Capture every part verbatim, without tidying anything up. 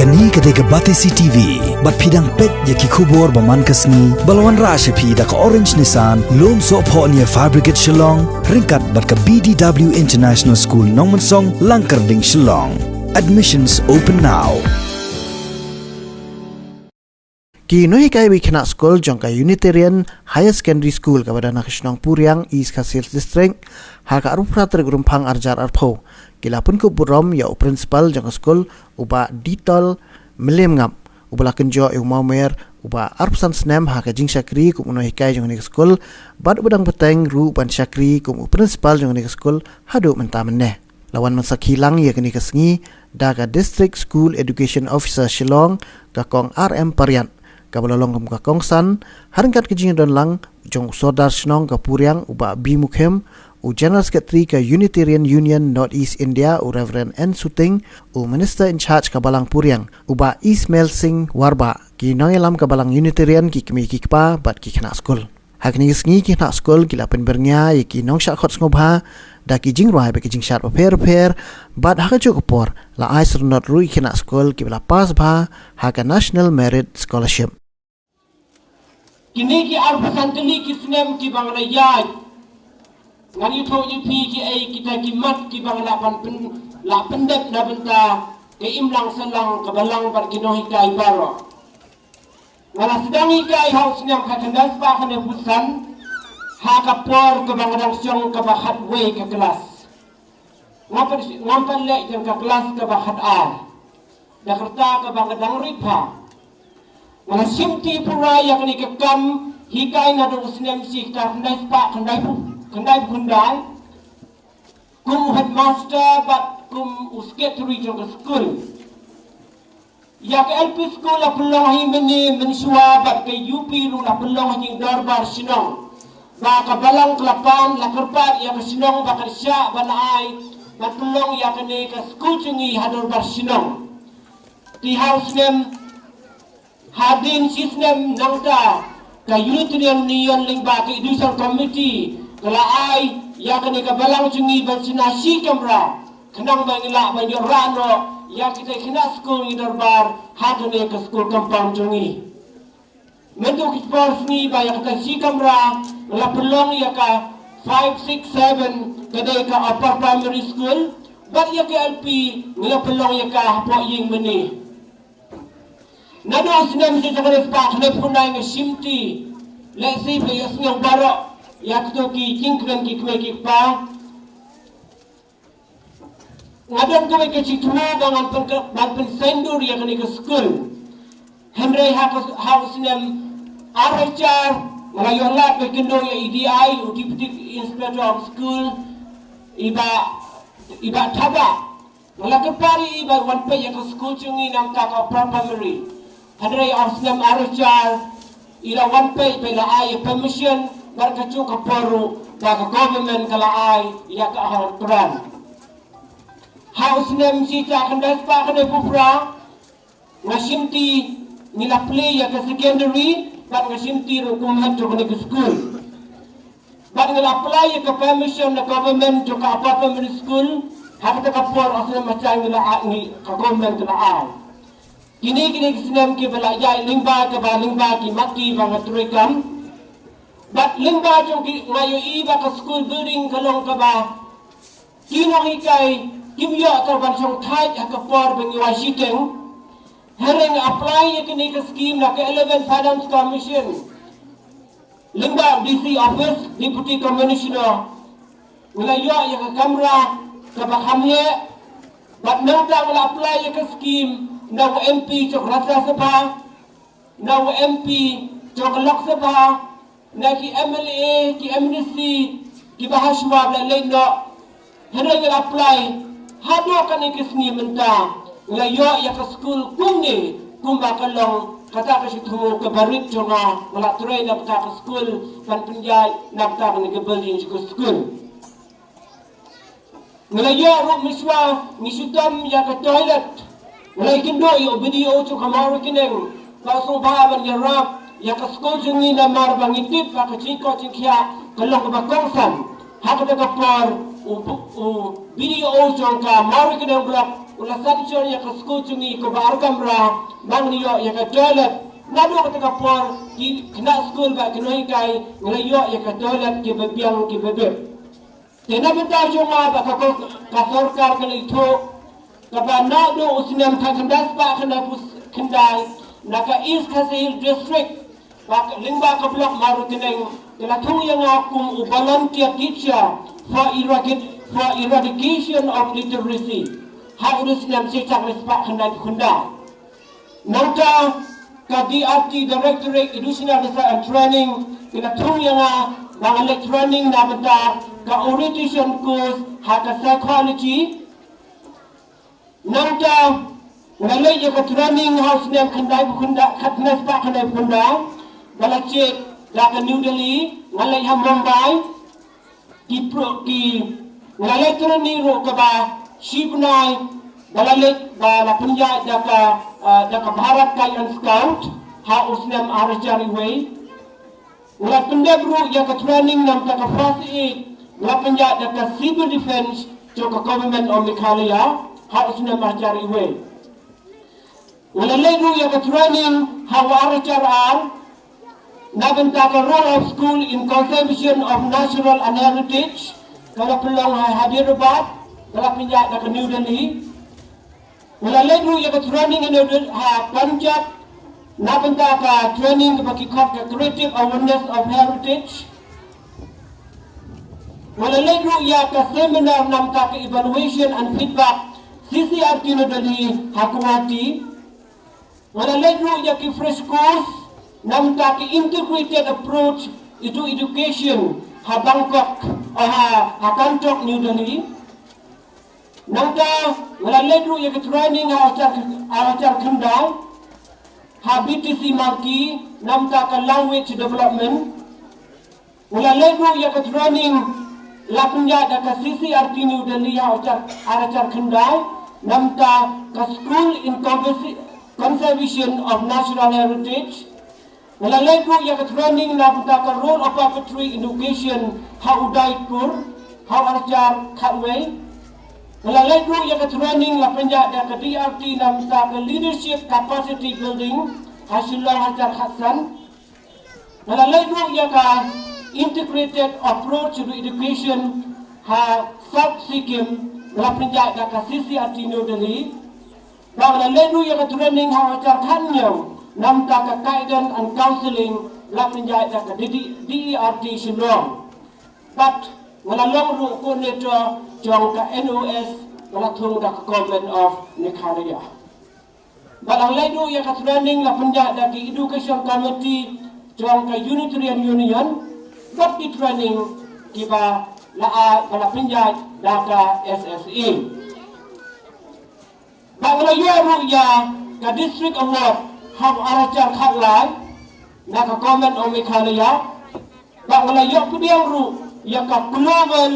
Kane ka dei ka Batesi T V, bad phi dang peit ïa ki khubor ba man ka sngi, ba la wanrah sha phi da ka Orange Nissan, Lum Sohphoh near Fire Brigade Shillong, ryngkat bad ka B D W International School Nongmensong, Langkyrding, Shillong. Admissions open now. Ki nonghikai ba ki khynnah skul jong ka Unitarian Higher Secondary School kaba don ha ka shnong Puriang, East Khasi Hills District, ha ka arphew phra tarik Rymphang arhajar arphew, ki la pynkup burom ïa u principal jong ka skul, u Bah Ditol Mylliemngap, uba la kynjoh ïa u mawmer uba arphew san snem ha ka jingshakri kum u nonghikai jong kane ka skul, bad uba dang bteng ruh ban shakri kum u principal jong kane ka skul haduh mynta mynne. La wan ban sakhi lang ïa kane ka sngi da ka District School Education Officer Shillong, ka Kong R M Pariat, kaba la long kum ka kongsan ha ryngkat ka jingdon lang jong u Sordar Shnong ka Puriang, u Bah B Mukhim, u General Secretary ka Unitarian Union North East India, u Reverend N Suting, u Minister in charge ka Balang Puriang, u Bah Ismail Singh Warbah, ki nongïalam ka Balang Unitarian, ki kmie ki kpa bad ki khynnah skul. Ha kane ka sngi ki khynnah skul ki la pynbyrngia ïa ki nongshah khot sngewbha da ki jingrwai bad ki jingshad bapher bapher, bad ha kajuh ka por la ai syrnod ruh ïa ki khynnah skul kiba la pass bha ha ka National Merit Scholarship. Kine ki arphew san tylli ki snem kiba nga la ïaid, ngan ïathuh ïa phi kiei kita ki mat kiba nga la ban pyn, la pyndep na bynta ka imlang sahlang ka Balang bad ki nonghikai baroh. Nga la sdang hikai ha u snem khatkhyndai spah khyndaiphew san, ha ka por kaba nga dang shong kaba khatwei ka klas. Ngam pat, ngam pat leh ïa ka klas kaba khatar, da ka rta kaba nga dang rit bha. Nga la shimti pura ïa kane ka kam hikai naduh u snem shi khatkhyndai spah khyndaiphew, khyndaiphew khyndai, kum u headmaster bad kum u secretary jong ka skul. Ïa ka L P school la pynlong ha ïing mane mynshuwa bad ka U P ruh la pynlong ha ïing dorbar shnong. Ba ka Balang ka la pan, la kyrpad ïa ka shnong ba kan shah ban ai, ban pynlong ïa kane ka skul jong ngi ha dorbar shnong. Te ha u snem, hadien shi snem nangta, ka Unitarian Union lyngba ka Education Committee ka la ai ïa kane ka Balang jong ngi ban shna shi kamra, khnang ba ngin lah ban ïoh rah noh ïa kita ki khynnah skul ngi dorbar ha kane ka skul compound jong ngi. Mynta ki por sngi ba ïa kata shi kamra nga la pynlong ïa ka five six seven, ka dei ka upper primary school, bad ïa ka L P nga la pynlong ïa ka hapoh ïing mane. Naduh u snem shi khatkhyndai spah khyndaiphew khyndai nga shimti, lehse phi ïohsngew baroh ïa kito ki jingkren ki kmie ki kpa. Nga don kawei ka jingthmu ba ngan pyn, ban pynsaiñdur ïa kane ka skul. Hynrei ha ka, ha u snem ar hajar nga la ïoh lad ban kynduh ïa i D I, u Deputy Inspector of School, i Bah, i Bah Thabah. Nga la kyrpad ïa i ba wan peit ïa ka skul jong ngi na ka upper primary. Hynrei ha u snem ar hajar i la wan peit bad la ai permission, bad kajuh ka por ruh ba ka government ka la ai ïa ka grant. Ha u snem shi khatkhyndai spah khyndaiphew phra nga shimti, ngi la plie ïa ka secondary, bad nga shimti ruh kum head jong kane ka skul. Bad nga la apply ïa ka permission na government jong ka upper primary school, ha kata ka por ha u snem ar hajar ngi la ai, ngi, ka government ka la ai. Kine, kine ki snem kiba la ïaid lyngba, kaba lyngba ki mat kiba nga trei kam. Bad lyngba jong ki, nga ïohi ba ka school building ka long kaba ki nonghikai kim ïoh tang ban shongthait ha ka por ba ngi wai shiteng. Hynrei nga apply ïa kane ka scheme na ka eleven Finance Commission. Lyngba D C office, Deputy Commissioner, nga la ïoh ïa ka kamra kaba kham heh. Bad nangta nga la apply ïa ka scheme na u M P jong ka Rajya Sabha, na u M P jong ka Lok Sabha, na ki M L A, ki M D C kiba ha shuwa ba la leit noh. Hynrei nga la apply haduh kane ka sngi mynta, nga la ïoh ïa ka skul kumne kumba ka long kata ka shithmu kaba rit jong nga, nga la trei na kata ka skul, ban pynïaid na kata kane ka building jong ka skul. Nga la ïoh ruh mynshuwa ngi shitom ïa ka toilet. Nga la ïakynduh ïa u B D O jong ka Mawryngkneng ba u sngewbha ban ïarap ïa ka skul jong ngi namar ba ngi tip ba ka jingkoit jingkhiah ka long kaba kongsan. Ha kata ka por u, u B D O jong ka Mawryngkneng Block U la sanction ïa ka skul jong ngi kaba ar kamra, ba ngin ïoh ïa ka toilet. Naduh kata ka por ki khynnah skul bad ki nonghikai ngi la ïoh ïa ka toilet kiba biang kiba bit. Te na bynta jong nga bad ka, ka, ka sorkar ka la ithuh, kaba naduh u snem khatkhyndai spah khyndaiphew khyndai na ka East Khasi Hills District, ba ka, lyngba ka block Mawryngkneng, ka la thung ïa nga kum u volunteer teacher for eradi-, for eradication of literacy ha u snem shi hajar khyndai spah khyndaiphew khyndai. Nangta ka D R T, Directorate Educational Research and Training, ki la thung ïa nga ba ngan leit training na bynta ka orientation course ha ka psychology. Nangta nga leit ïa ka training ha u snem khyndai, khyndai, khatkhyndai spah khyndaiphew khyndai, ba la check da ka New Delhi, nga leit ha Mumbai. Ki pro-, ki, nga leit training ruh kaba shi bnai, ba la leit, ba la pynïaid da ka, ah, da ka Bharat Guide and Scout ha u snem ar hajar wei. Nga la pyndep ruh ïa ka training namar ka first aid, nga la pynïaid da ka Civil Defence jong ka Government of Meghalaya ha u snem ar hajar wei. Nga la leit ruh ïa ka training ha u ar hajar ar na bynta ka role of school in conservation of natural and heritage, ka la pynlong ha Hyderabad, ka la pynïaid da ka New Delhi. Nga la leit ruh ïa ka training ha Punjab na bynta ka training kaba ki khot ka creative awareness of heritage. Nga la leit ruh ïa ka seminar namar ka evaluation and feedback, C C R T New Delhi ha Guwahati. Nga la leit ruh ïa ki fresh course namar ka integrated approach to education ha Bangkok, ha, ha Gangtok, New Delhi. Nangta nga la leit ruh ïa ka training ha ar hajar, ha ar hajar khyndai ha B T C Marki namar ka language development. Nga la leit ruh ïa ka training la pynïaid da ka C C R T New Delhi ha ar hajar, ar hajar khyndai namar ka school in conservation of natural heritage. Nga la leit ruh ïa ka training na bynta ka role of puppetry education ha Udaipur ha u ar hajar khatwei. Nga la leit ruh ïa ka training la pynïaid da ka D R T na bynta ka leadership capacity building ha Shillong ha u ar hajar khatsan. Nga la leit ruh ïa ka integrated approach to education ha South Sikkim, nga la pynïaid da ka C C R T New Delhi. Bad nga la leit ruh ïa ka training ha u ar hajar khathynñiew namar ka guidance and counselling, la pynïaid da ka D E R T Shillong. Bad nga la long ruh coordinator jong ka N O S, nga la thung da ka Government of Meghalaya. Bad nga la leit ruh ïa ka training la pynïaid da ki education committee jong ka Unitarian Union, bad ki training kiba la, ah, ba la pynïaid da ka S S A. Bad nga la ïoh ruh ïa ka District Award ha u ar hajar khatlai na ka Government of Meghalaya. Bad nga la ïoh pdiang ruh ïa ka Global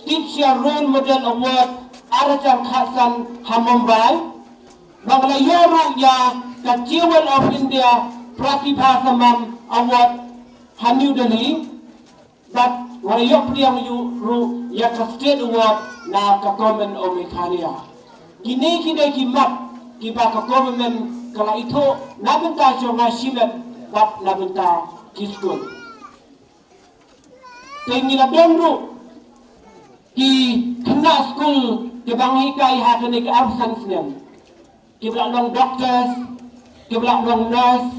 Teacher Role Model Award ar hajar khatsan ha Mumbai. Bad nga la ïoh ruh ïa ka Jewel of India Pratibha Samman Award ha New Delhi. Bad nga la ïoh pdiang ruh ïa ka State Award na ka Government of Meghalaya. Kine ki dei ki mat kiba ka government ka la ithuh na bynta jong nga shimet bad na bynta ki skul. Te ngi la don ruh ki khynnah skul kiba ngi hikai ha kane ka arphew san snem. Kiba la long doctors, kiba la long nurse,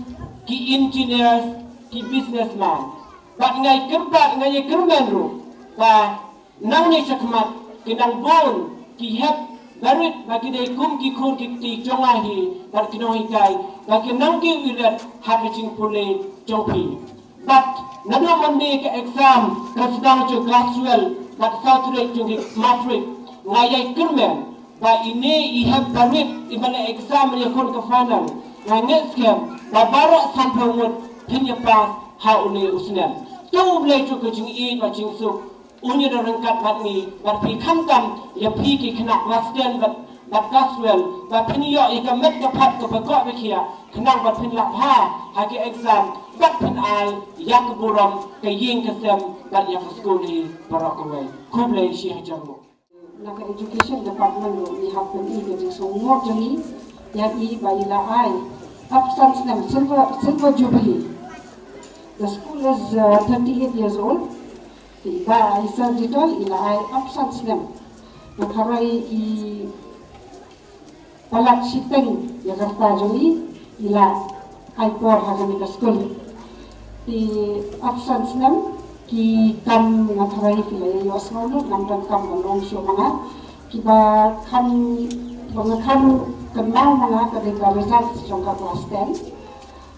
ki engineers, ki businessman. Bad nga ïakyrpad, nga ïakyrmen ruh ba nangne shakhmat ki nang bun ki hep barit ba ki dei kum ki khun ki kti jong nga hi bad ki nonghikai ba ki nang kiew iret ha ka jingpule jong phi. Bad naduh mynne ka exam ka sdang jong ka class twelve bad saw tarik jong ki matric, nga ïakyrmen ba ine i hep barit iba la exam ïakhun ka final. Nga ngeit skhem ba baroh sanphew ngut phin ïa pass ha une u snem. To U Blei to ka jingïeit bad jingsuk un ïa da ryngkat bad ngi bad phi, khamtam ïa phi ki khynnah class ten bad, bad class twelve, ba phin ïoh ïa ka met ka phad kaba koit ba khiah khnang ba phin lah bha ha ki exam bad phin ai ïa ka burom ka ïing ka sem bad ïa ka skul hi baroh kawei. Khublei shihajar nguh. Ka Education Department ruh ngi hap ban i ka jingsngewnguh jong ngi ïa i ba i la ai arphew san snem, silver, silver jubilee. The school is uh, thirty-eight years old. Te i Bah Sir Dettol i la ai arphew san snem. Nga tharai i palat shiteng ïa ka rta jong i, i la ai por ha kane ka skul. Te arphew san snem, ki kam, nga tharai phi la ïohsngew lut, ngam donkam ban ong shuh ma nga. Kiba kham, ba nga kham kynmaw ma nga ka dei ka result jong ka class ten.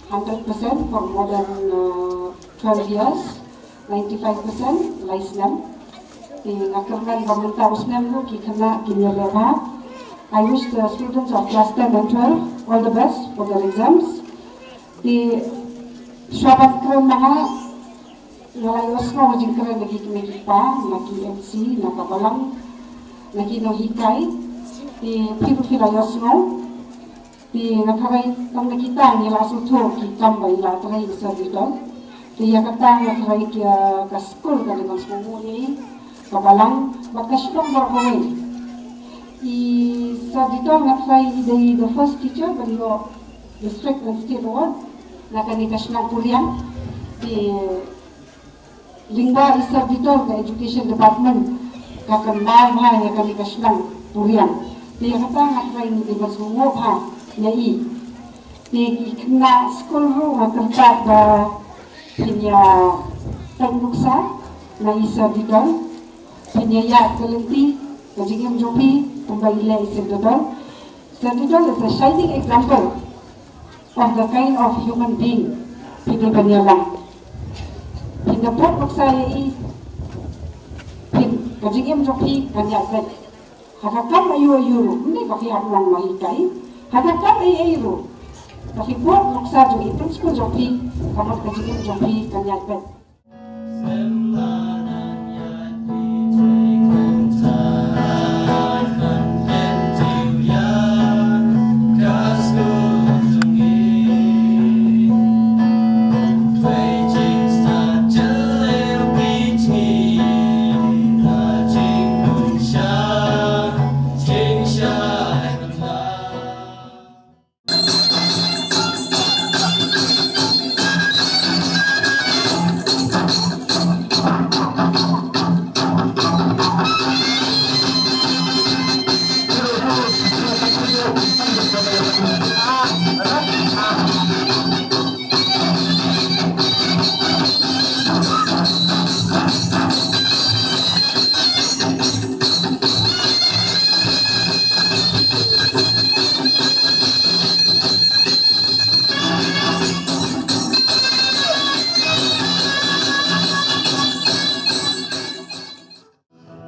Hundred percent for more than uh, twelve years, ninety-five percent lai snem. Te nga kyrmen ba mynta u snem ruh ki khynnah kin ïaleh bha. I wish the students of class ten and twelve all the best for their exams. Te shuwa ban kren ma nga, nga la ïohsngew jingkren na ki kmie ki kpa, na ki M C, na ka balang, na ki nonghikai. Te phi ruh phi la ïohsngew. Te nga tharai tang na kita ngi la sngewthuh ki kam ba i la trei i Sir Dettol. Te ïa kata nga tharai ki, ah, ka skul ka dei ban sngewthuh ïa i, ka balang bad ka shnong baroh kawei. I Sir Dettol nga tharai i dei the first teacher ban ïoh district and state award na kane ka shnong Puriang. Te lyngba i Sir Dettol ka Education Department ka kynmaw bha ïa kane ka shnong Puriang. Te ïa kata nga tharai ngi dei ban sngewbha ïa i. Te ki khynnah skul ruh nga kyrpad ba phin ïa peit nuksa na i Sir Dettol. Phin ïa ïaid ka lynti ka jingim jong phi kumba i leh i Sir Dettol. Sir Dettol is a shining example of the kind of human being phi dei ban ïalam. Phin da peit nuksa ïa i, phin, ka jingim jong phi kan ïaid beit. Ha ka kam aïu aïu ruh, ym dei ba phi hap long nonghikai. Ha ka kam ei ei ruh, ba phi peit nuksa jong i principal jong phi, ka mut ka jingim jong phi kan ïaid beit.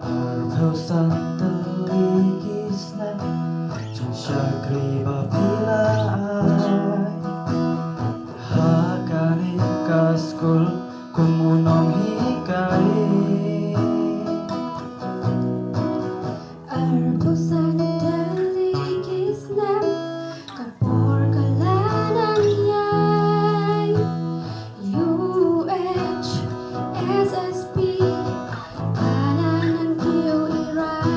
Arphew san tylli ki snem jingshakri ba phi la ai ha kane ka skul kum u nonghikai. Arphew san tylli ki snem ka por ka la nang ïai. U H S S P ka la nang kiew i rai.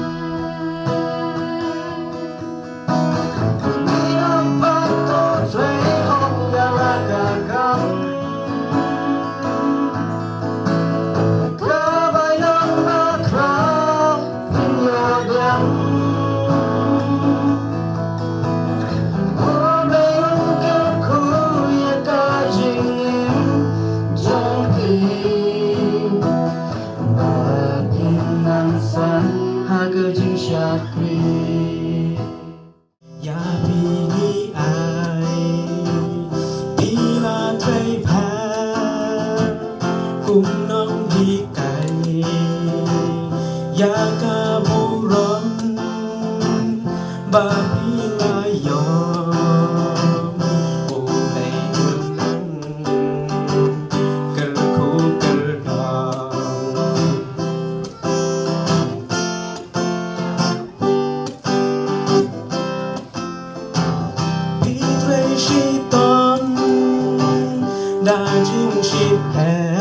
Ha ka jingshakri ïa phi ngi ai, phi la trei bha kum nonghikai. Ïa ka burom ba phi la ïoh, U Blei un nang kyrkhu kyrdoh. Phi trei shitom da jingshitom.